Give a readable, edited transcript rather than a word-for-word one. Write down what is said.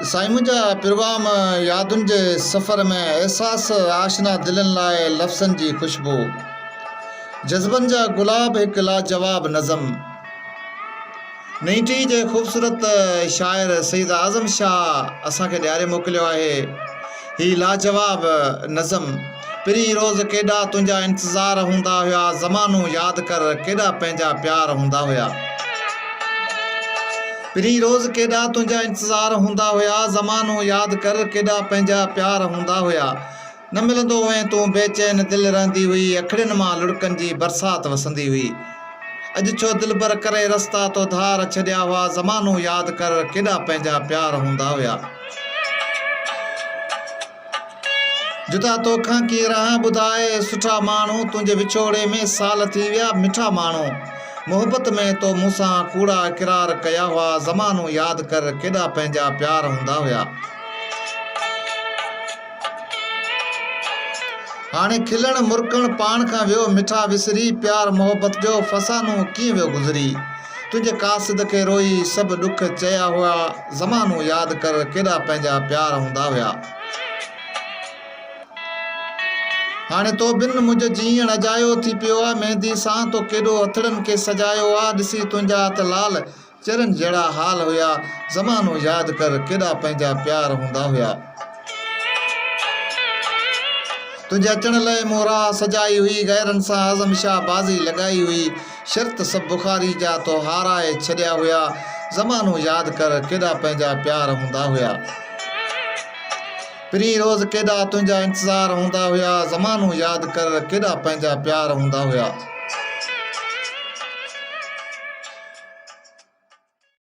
سائين منهنجا پروگرام يادن جي سفر ۾ احساس آشنا دلين لاء لفظن جي خوشبو جذبن جا گلاب هڪ لاجواب نظم نئين ٽهي جي خوبصورت شاعر سيد اعظم شاهه اسان کي ڏياري موڪليو آهي هي لاجواب نظم پرين روز ڪيڏا تنهنجا انتظار هوندا هيا زمانو ياد ڪر ڪيڏا پنهنجا پيار هوندا هيا پرين روز ڪيڏا تنهنجا انتظار هوندا هيا زمانو ياد ڪر ڪيڏا پنهنجا پيار هوندا هيا نه ملندو هئين تون بي چين دل رهندي هئي اکڙين مان لڙڪن جي برسات وسندي هئي اڄ ڇو دلبر ڪري رستا تو ڌار ڇڏيا هئا زمانو ياد ڪر ڪيڏا پنهنجا پيار هوندا هيا جدا توکان ڪيئن رهان ٻڌاء سٺا ماڻهو تنهنجي وڇوڙي ۾ سال ٿي ويا مٺا ماڻهو محبت ۾ تو مون سان ڪوڙا اقرار ڪيا هئا زمانو ياد ڪر ڪيڏا پنهنجا پيار هوندا هيا. هاڻي کلڻ مرڪڻ پاڻ کان ويو مٺا وسري پيار محبت جو فسانو ڪيئن ويو گذري تنهنجي قاصد کي روئي سڀ ڏک چيا هئا زمانو ياد ڪر ڪيڏا پنهنجا پيار هوندا هيا هاڻي تو بن منهنجو جيئڻ اجايو ٿي پيو آ ميندي سان تو ڪيڏو هٿڙن کي سجايو آ ڏسي تنهنجا هٿ لال چرن جهڙا حال هيا، زمانو ياد ڪر ڪيڏا پنهنجا پيار هوندا هيا. تنهنجي اچڻ لئه مون راهه سجائي هئي، غيرن سان اعظم شاهه بازي لڳائي هئي، شرط سڀ بخاري جا تو هارائي ڇڏيا هيا، زمانو ياد ڪر ڪيڏا پنهنجا پيار هوندا هيا. پرين روز ڪيڏا تنهنجا انتظار هوندا هيا، زمانو ياد ڪر ڪيڏا پنهنجا پيار هوندا هيا.